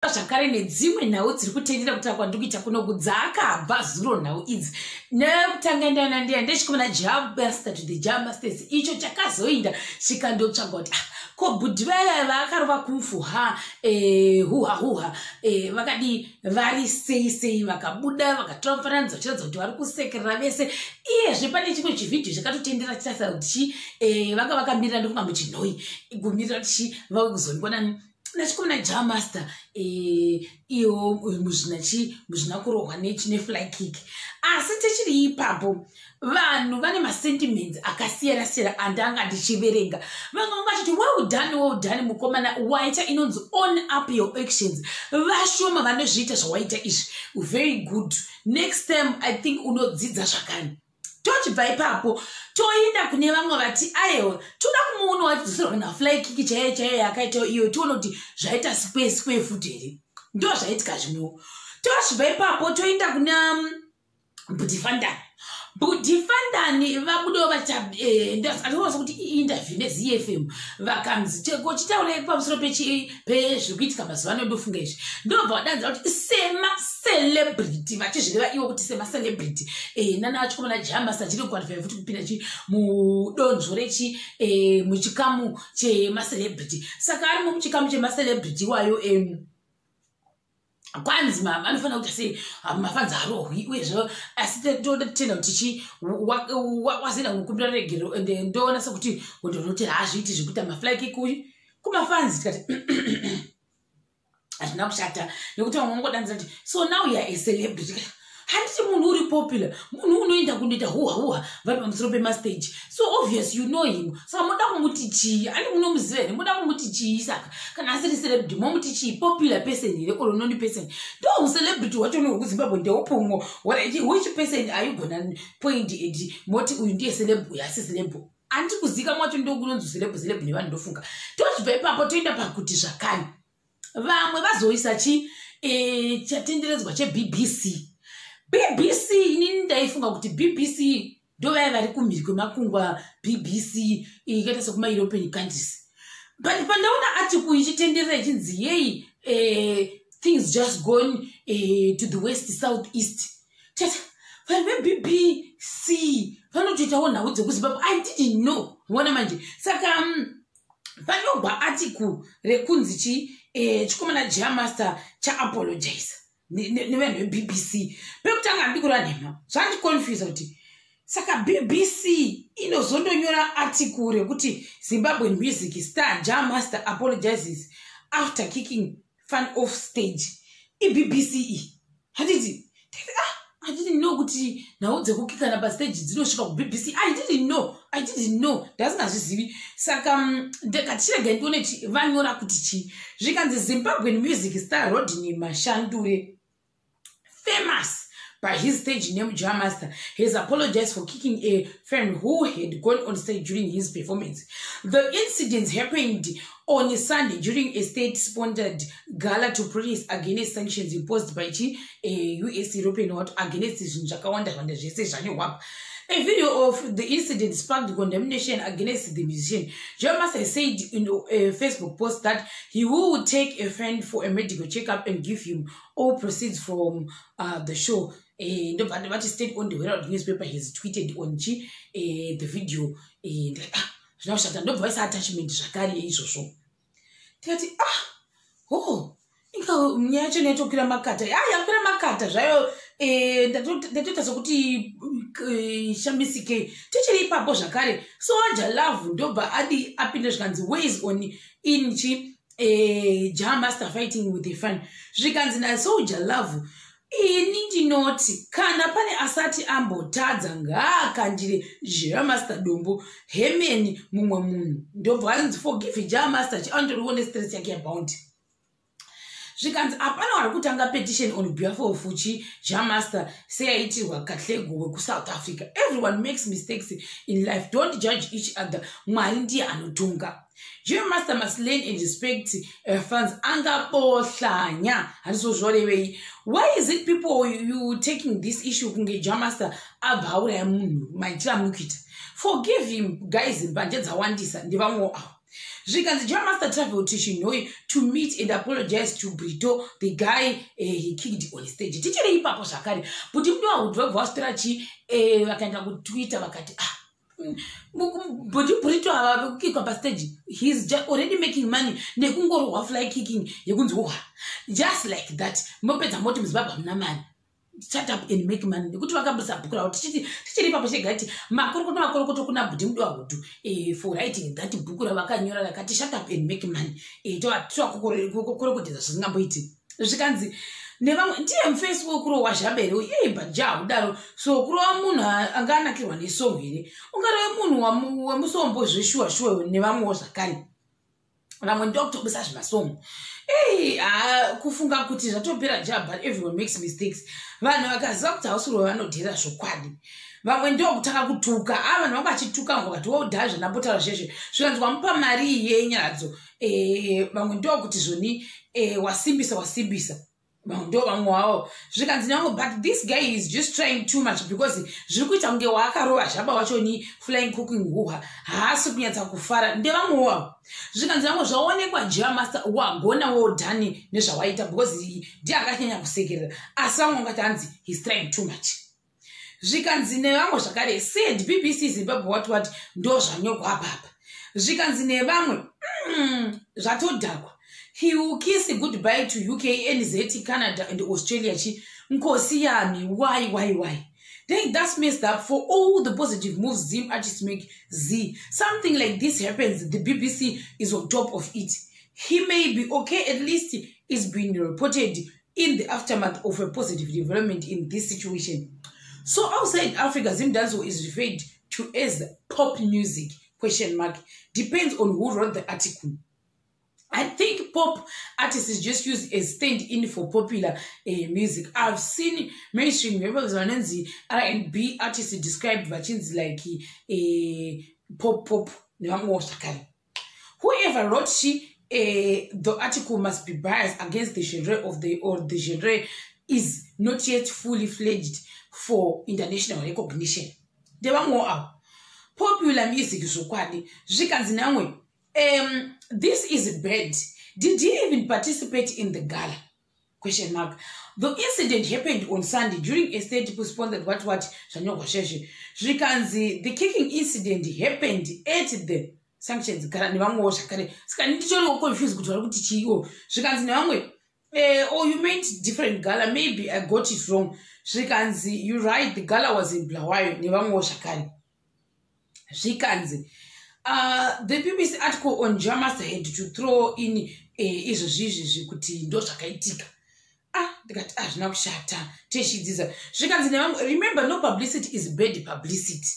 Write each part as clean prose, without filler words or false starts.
Zvakare nedzimwe nhau dziri kutendera kutaura kwandiri kuita kuno kudzakabva zuro. Nhau idzi nekutanga ndaona ndiya ndechikomana Jah Master to the Jah Masters, icho chakazoinda chikandotsvaga kuti, ah, ko bhudhi vaya vaakarova kumfu ha huha huha vakadii, vari sei sei? Vakabuda vakatora mufananidzo vachiratidza kuti vari kusekerera vese. Iyezve pane chimwe chivhidhiyo chakatotendera chiratidza kuti chi vanga vakamirira, ndofunga muchinhoi, kumirira kuti chi vave kuzondiona nachikomana Jah Master, iyo muzvina chi muzvina kurohwa nefly kick. Asi tichiri ipapo, vanhu vane masentiments akasiyana siyana andanga ndichiverenga. Vamwe vanga vachiti, "Well done, well done, mukomana, waita inonzi own up your actions. Vashoma vanozviita zvawaita izvi. Very good. Next time I think unodzidza zvakare." Tochibva ipapo toenda kune vamwe vati, "Aiwa, toda kumuona wachidzoserwa nafly kick chaiyo chaiyo yakaita iyo, tione kuti zvaita square square futi here." Ndo zvaitika zvimwewo. Tochibva ipapo toenda kuna Bhudhi Fantan. Bhudhi Fandani vabudawo vachaatinoona kuti interview neZFM, vakanzi, "Kochitaurai pamusoro pezviri kuitika mazuva ano?" Ndofunga izvi ndobva vadanzira kuti semacelebrity, vachizvireva ivo kuti semacelebrity nana achikomana Jah Master achiri kuqualify futi kupinda chi mudonzvo rechi muchikamu chemacelebrity. Saka arimo muchikamu chemacelebrity iwayo, kwanzi anofanira kuita sei, mafans arohwi uyezve. Asi toda kutenda kuti chi wazoenda kukumbira regero, ende ndoona sekuti ndonoti haazviiti zvekuita mafly kick uyu kumafans. Tikati hazvina kushata, nekuti vamwe vangodanzira kuti, "So now you are a celebrity." Handiti munhu uri popular, munhu unoenda kundoita huha huha vari pamusoro pemastage, so obvious you know him. Saka moda kumuti chii? Andi munomuziva here? Moda kumuti chii? Saka kana asiri celebrity, momuti chii? Popular person here or known person? Ndo ucelebrity hwacho nehwekuZimbabwe ndeupumwo. Which person are you gonna point at moti uyu ndiye celeb, uyu asi celeb? Handiti kuzika mwacho ndokunonzi celeb, celeb nevanhu. Ndofunga tochibva ipapo toenda pakuti zvakare vamwe vazoisa chi chatenderedzwa cheBBC. BBC, inini ndaifunga kuti BBC ndovaya vari kumhiri kwemakungwa, BBC ikaita sekumaEuropean countries, but pandaona article ichitenderera ichinzi yei things just gone to the west south east, tata vanhu veBBC vanotoitawo nhau dzekuZimbabwe. I didn't know. Ona manje, saka panyorwa article rekunzi chi chikomana Jah Master chaapologize nevanhu veBBC. Pekutanga handi kureva nhema, zvandiconfusa kuti saka BBC inozondonyora article rekuti Zimbabwean music star Jah Master apologizes after kicking fan off stage. IBBC iyi, handiti? Ah, I didn't know kuti nhau dzekukikana pastage dzinosvika kuBBC. I didn't know, I didn't know, ndasingazvizivi. Saka ndikatichirega ndione vanyora kuti chii. Zvikanzi, "Zimbabwean music star Rodney Mashandure, famous by his stage name Jah Master, has apologized for kicking a friend who had gone on stage during his performance. The incident happened on Sunday during a state-sponsored gala to protest against sanctions imposed by chi US, European, what, against zvinhu zvakawanda wanda zvese zvanyorwa. A video of the incident sparked condemnation against the musician. Jah Master said in a Facebook post that he will take a friend for a medical checkup and give him all proceeds from the show." Ndobva vati state on the Herald newspaper has tweeted on chi the video. Ah, zvina kushata. Ndobva vaisa attachment zvakare yeizvozvo. Tikati, ah, oh, inga nyaya yacho yaitokwira makata. Ah, yakwira makata zvayo. Ndatoita sekuti shamisikei. Tichiri ipapo zvakare, Soul Jah Love ndobva adi apinda, zvikanzi ways on in chi Jah Master fighting with the fan. Zvikanzi naSoul Jah Love, "Ini ndinoti kana pane asati ambotadza, ngaakandire Jah Master dombo hemeni." Mumwe munhu ndobva anzi, "Forgive Jah Master." Chiandoriwo nestress yake yabounty. Zvikanzi hapana vari kutanga petition on behalf of chi Jah Master seyaitirwa Katlego wekuSouth Africa. Everyone makes mistakes in life. Don't judge each other. Mwari ndiye anotonga. Jah Master must learn and respect fans. Angabohlanya handisozvorevei. Why is it people you taking this issue kunge Jah Master abva auraya munhu? Maitira muri kuita. Forgive him, guys. Mbanje dzawandisa ndevamwewo avo. Zvikanzi Jah Master travel to Chinhoyi to meet and apologize to Brito, the guy he kicked on stage. Tichiri ipapo zvakare, Bhuti Mudiwa Hudhu vabva vaswera chi vakaenda kuTwitter, vakati, "Ah, Bhuti Brito ava vekukikwa pastage, he's already making money nekungorohwa fly kicking yekunzi uha, just like that." Mopedza moti muZimbabwe hamuna mari. Shut up and make money, nekuti vakabudisa bhuku ravo. Tichiri ipapo, chegati makorokoto, makorokoto kuna Bhuti Mudiwa Hudhu for writing that bhuku ravakanyora rakati "Shut Up and Make Money". Tovakorokotedza zvisingamboiti. Zvikanzi nevamwe, ndiye mufesi wekurohwa zvabere iye jahudaro. So kurova munhu anga anakirwa nesong here? Ungarove munhu wemusombo zveshuwa shuwa? Nevamwewo zvakare, vamwe ndokutobisa zvemasongo. Ei, kufunga kuti zvatopera ja, but everyone makes mistakes. Vanhu vakaziva kuti hausirwe, vanodhera zvokwadi. Vamwe ndokutanga kutuka. A, vanhu vanga vachituka ngokati wodha zvandambotaura zvezve. Zvikanzi wamupa mari iyi yenyaradzo. Vamwe ndokuti zvoni wasimbisa, wasimbisa. Vamwe ndo vamwe wavo. Zvikanzi nevamwe, but this guy is just trying too much, because zviri kuita kunge waakarova zvaba wachoni flying cooking huha, haasi kunyatsa kufara. Ndevamwe wavo. Zvikanzi vamwe, zvaonekwa, Jah Master wagona, wodhani nezvawaita, because ndiye akanyanya kusekerera. Asi vamwe vangati hanzi he's trying too much. Zvikanzi nevamwe zvakare, said BBC Zimbabwe, what what, ndo zvanyogwa apapa. Zvikanzi nevamwe, zvatodhakwa. He will kiss goodbye to UK, NZ, Canada and Australia. Chi nkosi yami, why? Then that's messed up. For all the positive moves Zim artists make, z something like this happens, the BBC is on top of it. He may be okay. At least it's been reported in the aftermath of a positive development in this situation. So outside Africa, Zimdancehall is referred to as pop music, question mark? Depends on who wrote the article. I think pop artists is just used as stand-in for popular music. I've seen mainstream rappers vanonzi R&B artists described vachinzi like pop pop nevamwewo zvakare. Whoever wrote she the article must be biased against the genre of the or the genre is not yet fully fledged for international recognition. Ndevamwewo avo. Popular music zvokwadi. Zvikanzi namwe, this is bad. Did he even participate in the gala, question mark? The incident happened on Sunday during a state sponsored what what. Zvanyorwa zvezve. Zvikanzi the kicking incident happened at the sanctions gala, nevamwewo zvakare. Saka nditoriwo confuse kuti vari kuti chiiwo. Zvikanzi nevamwe, oh, you meant different gala. Maybe I got it wrong. Zvikanzi you right, the gala was in Bulawayo, nevamwewo zvakare. Zvikanzi the BBC article on Jah Master had to throw in izvo zvizvizvi kuti ndo zvakaitika. Ah, ndikati hazvina kushata, techidzidza. Zvikanzi nevamwe, remember, no publicity is bad publicity.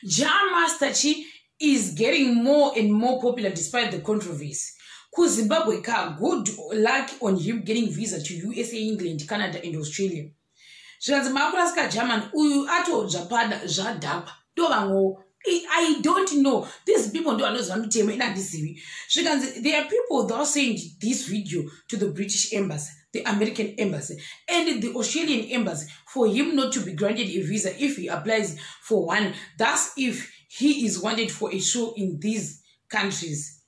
Jah Master chi is getting more and more popular despite the controversy. KuZimbabwe ka, good luck on him getting visa to USA, England, Canada and Australia. Zvikanzi maakurasika German uyu atodzvapada zvadhakwa. Ndo vamwewo. I don't know these people, ndo vanoziva mitemo, ina handizivi. Zvikanzi there are people that send this video to the British Embassy, the American Embassy and the Australian Embassy for him not to be granted a visa if he applies for one. That's if he is wanted for a show in these countries.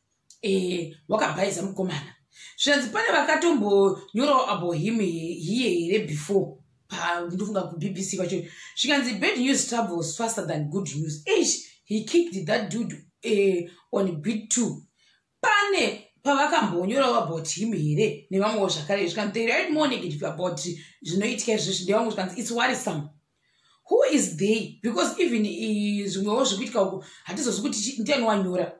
Wakabhaiza mukomana. Zvikanzi pane vakatombonyorawo about him here here before, ndofunga kuBBC kwacho. Zvikanzi bad news travels faster than good news. Ish, he kicked that dude on beat two. Pane pavakambonyorawo about him here, nevamwewo zvakare. Zvikanzi they write more negative about zvinoitika izvozvi, ndevamwe. Zvikanzi it's worrisome. Who is they? Because even zvimwewo zvikuitika uku, hatizozi kuti ndiani wanyora.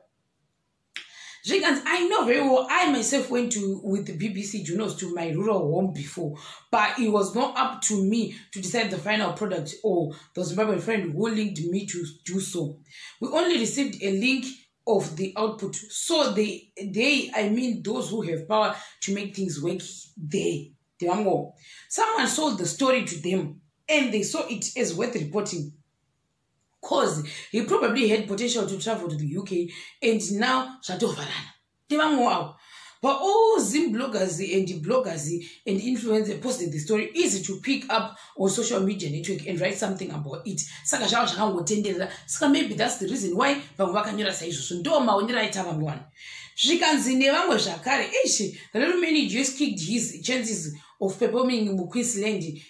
Zvikanzi I know very well. I myself went to with the BBC journals to my rural home before, but it was not up to me to decide the final product or the Zimbabwean friend who linked me to do so. We only received a link of the output. So they, I mean those who have power to make things work, they ndevamwewo. Someone sold the story to them and they saw it as worth reporting, 'cause he probably had potential to travel to the UK and now zvatovharana. Ndevamwewo avo. But all Zim bloggers and bloggers and influencers posted the story, easy to pick up on social media network and write something about it. Saka zvava zvakangotenderera. Saka maybe that's the reason why vamwe vakanyora saizvozvo. Ndo maonero aita vamwe vanhu. Zvikanzi nevamwe zvakare, ishi Relmany just kicked his chances of performing muQueensland.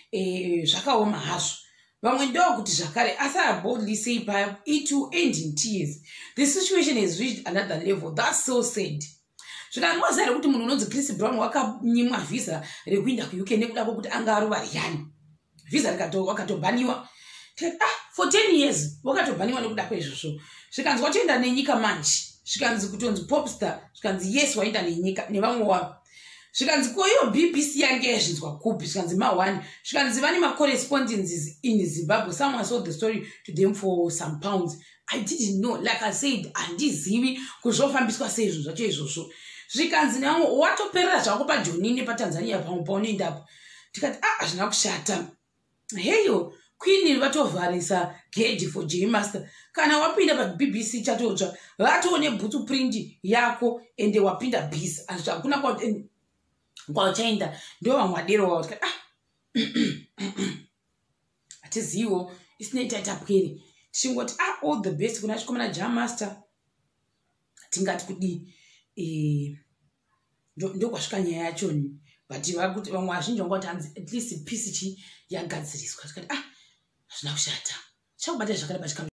Zvakaoma hazvo. Vamwe ndokuti zvakare, asi boldly say paya, "It will end in tears. The situation has reached another level. That's so sad." Zvikanwaziva here kuti munhu unonzi Chris Brown wakanyimwa vhisa rekuinda kuUK nekuda kwokuti anga arova Rihanna? Vhisa wakatobhaniwa, ah, for 10 years wakatobhaniwa nekuda kweizvozvo. Zvikanzi watoenda nenyika manje. Zvikanzi kutonzi popstar. Zvikanzi yes, waenda nenyika nevamwe wavo. Zvikanzi koiyo BBC yange yazvinzwa kupi? Zvikanzi ma1. Zvikanzi vane macorrespondences in Zimbabwe. Someone sold the story to them for some pounds. I didn't know. Like I said, handizivi kuzvofambiswa sei zvinhu zvacho izvozvo. Zvikanzi nevamwe, watoperera zvako paJoni nepaTanzania, pamwe paunoendapo. Tikati, ah, hazvina kushata. Heyo, Queen vatovharisa gate for J Master. Kana wapinda paBBC, chatotsva, vatoone bhutsu print yako, ende wapinda bs. Hakuna kwauchaenda. Ndo vamwe vadero wavo. Tikati, ah, hatiziviwo isinei taita pwere. Tichingoti, ah, all the best kuna chikomana Jamaster. Tingati kudii? Ndokwasvika nyaya yachoni, but vakuti vamwe vazhinji vanga kuti hanzi at least peace chi yagadziriswa. Tikati, ah, hazvina kushata. Chakubata zvakare pachikamu.